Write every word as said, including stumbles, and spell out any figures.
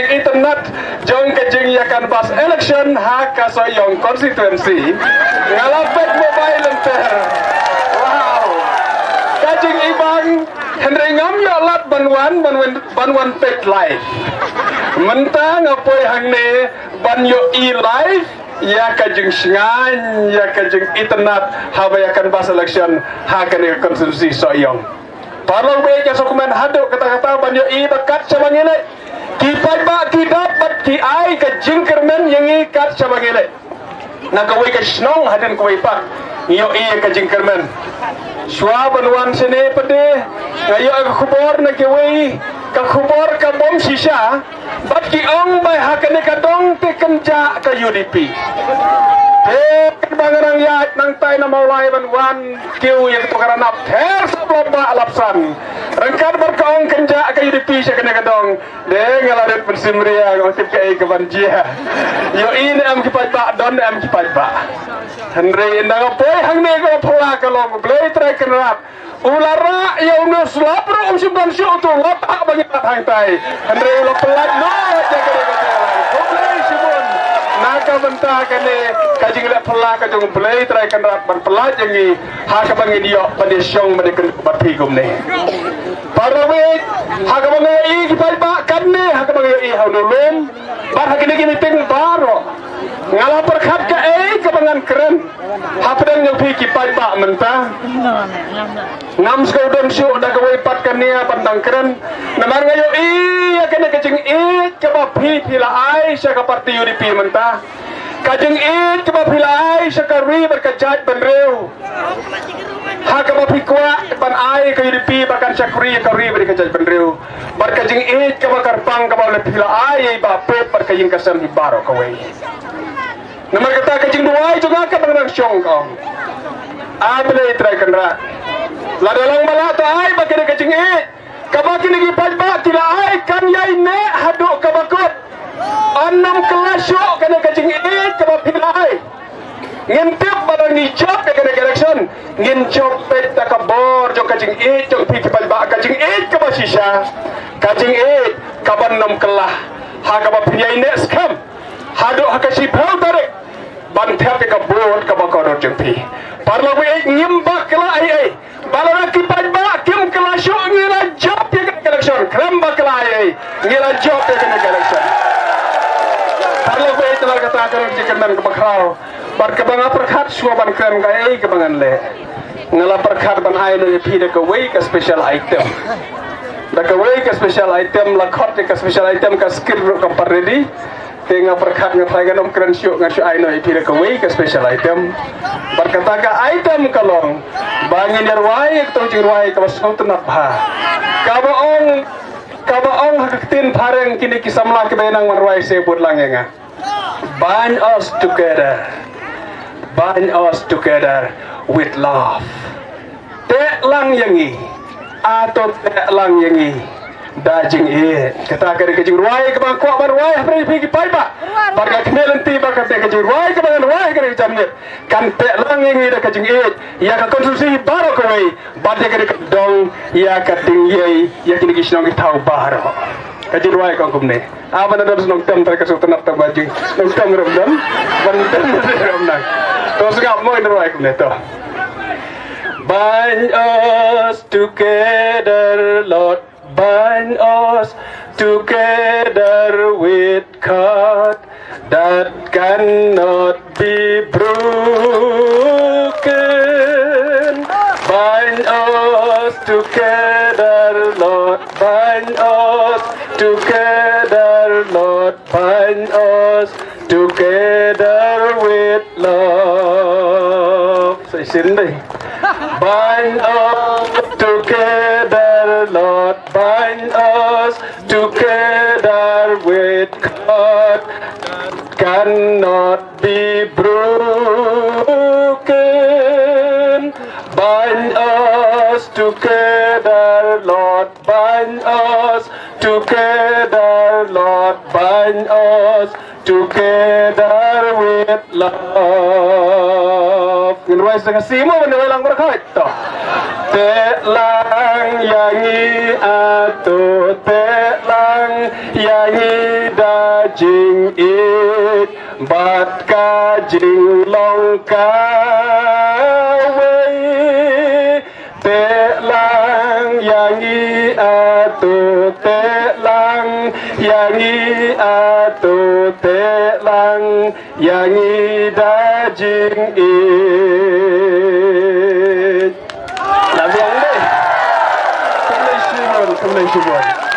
Itynnad jong ka jingïa canvass election ha ka Sohiong constituency. Nga la peit mobile lynter. Wow. Ka jingibang, hynrei ngam ïoh lad ban wan, ban wan, ban wan peit live. Mynta nga poi hangne ban ïohi live ïa ka jingshngaiñ, ïa ka jingitynnad haba ïa canvass election ha kane ka constituency Sohiong. Paralok baieit, nga sngewkmen haduh katta katta ban ïohi ba kat shaba ngi leit, ki paidbah ki dap bad ki ai ka jingkyrmen ïa ngi kat shaba ngi leit. Na kawei ka shnong hadien kawei pat ngi ïohi ïa ka jingkyrmen. Shuwa ban wan shane pat de nga ïoh ka khubor na kiwei ka khubor ka bym shisha. Bad ki ong ba ha kane ka dong te kynjah ka U D P. Te ba nga nang ïaid nangtai na Mawlai ban wan kiew ïa kato ka ranap ther sap lap ba lap san. Ryngkat bad ka ong kynjah ka U D P sha kane ka dong. De nga la rit mynsiem ria, nga tip kaei ka ban jia. Ïohi ne em ki paidbah, don ne em ki paidbah. Hynrei ynda nga poi hangne ka phylla ka long U Blei Trai Kynrad u la rah ïa u, u slap ruh um shym don shuh uto u la bah ba ngi bat hangtai. Hynrei u la pyllait noh ïa kane ka jingïaleh. Khublei shibun na ka bynta kane ka jingleh phylla ka jong U Blei Trai Kynrad ban pyllait ïa ngi ha kaba ngin ïoh ban ïashong ban ïakynduh bad phi kumne. Paralok baieit, ha kaba nga ïohi ki paidbah katne, ha kaba nga ïohi ha u nongïalam bad ha kine ki meeting baroh, nga la pyrkhat kaei kaba ngan kren hapdeng jong phi ki paidbah mynta. Ngam sngewdon shuh da kawei pat ka nia ban dang kren. Namar nga ïohi ïa kane ka jingïeit kaba phi phi la ai sha ka parti U D P mynta. Ka jingïeit kaba phi la ai sha ka ri bad ka jaitbynriew. Ha kaba phi kwah ban ai ka U D P ba kan shakri ïa ka ri bad ka jaitbynriew. Bad ka jingïeit kaba kyrpang kaba la phi la ai ïa i Bah Pop bad ka ïing ka sem hi baroh kawei. Namar kata ka jingduwai jong nga kaba nga nang shong ka ong, A Blei Trai Kynrad, lada long ba lah to ai ba kane ka jingïeit kaba kine ki paidbah ki la ai kan ïai neh haduh kaba kut. Yn nym kylla shuh kane ka jingïeit kaba phi la ai. Ngin tip ba lada ngi jop ïa kane ka election ngin jop peit da ka bor jong ka jingïeit jong phi ki paidbah, ka jingïeit kaba shisha, ka jingïeit kaban nym kylla ha kaba phin ïai neh skhem haduh ha ka shiphew tarik ban thep ïa ka vote kaba kordor jong phi. Paralok baieit, ngim bakla ei ei. Ba lada ki paidbah kim kylla shuh ngi la jop ïa kane ka election. Khlem bakla ei ei, ngi la jop ïa kane ka election. Paralok baieit, namar kata ka long ka jingkyrmen kaba khraw. Bad kaba nga pyrkhat shuwa ban kren kaei kaba ngan leh, nga la pyrkhat ban ai noh ïa phi da kawei ka special item. Da kawei ka special item, la khot ïa ka special item, ka script ruh kam pat ready. Te nga pyrkhat nga tharai ngan ym kren shuh, ngan shu ai noh ïa phi da kawei ka special item. Bad kata ka item ka long ba ngin ïa rwai ïa kato ka jingrwai kaba sngewtynnat bha, kaba ong, kaba ong ha ka ktien phareng kine ki samla kiba ïa nang ban rwai se bud lang ïa nga. Bind us together. Bind us together with love. Teh lang ïa ngi. A to teh lang ïa ngi da jingïeit. Kata ka dei ka jingrwai kaba nga kwah ban rwai ha phi ki paidbah. Bad nga kmen lynti ba kata ka jingrwai kaba ngan rwai ha kane ka janmiet kan teh lang ïa ngi da ka jingïeit ïa ka constituency baroh kawei. Bad ïa kane ka dong, ïa ka ding ïei, ïa kine ki shnong ki thaw baroh. Ka jingrwai ka ong kumne. A ban don shnong tem trai ka shu tnat tam ba jing shnong tem ram don. Ban tem ram nang. To sngap mo in rwai kumne to. Bind us together, Lord. Bind us together with God that cannot be broken. Bind us together, Lord. Bind us together, Lord. Bind us together with love. Sa isin dei. Bind us together, Lord. Bind us together with God that cannot be broken. Bind us together, Lord. Bind us together, Lord. Bind us Together with love. Ngin rwai sa ka simo ban rwai lang baroh khoit to. Teh lang ïa ngi ato, teh lang ïa ngi da jingïeit bad ka jinglong kawei. Teh lang ïa ngi ato, teh lang ïa ngi ato, teh lang ïa ngi da jingïeit. La biang dei. Khublei shibun, khublei shibun.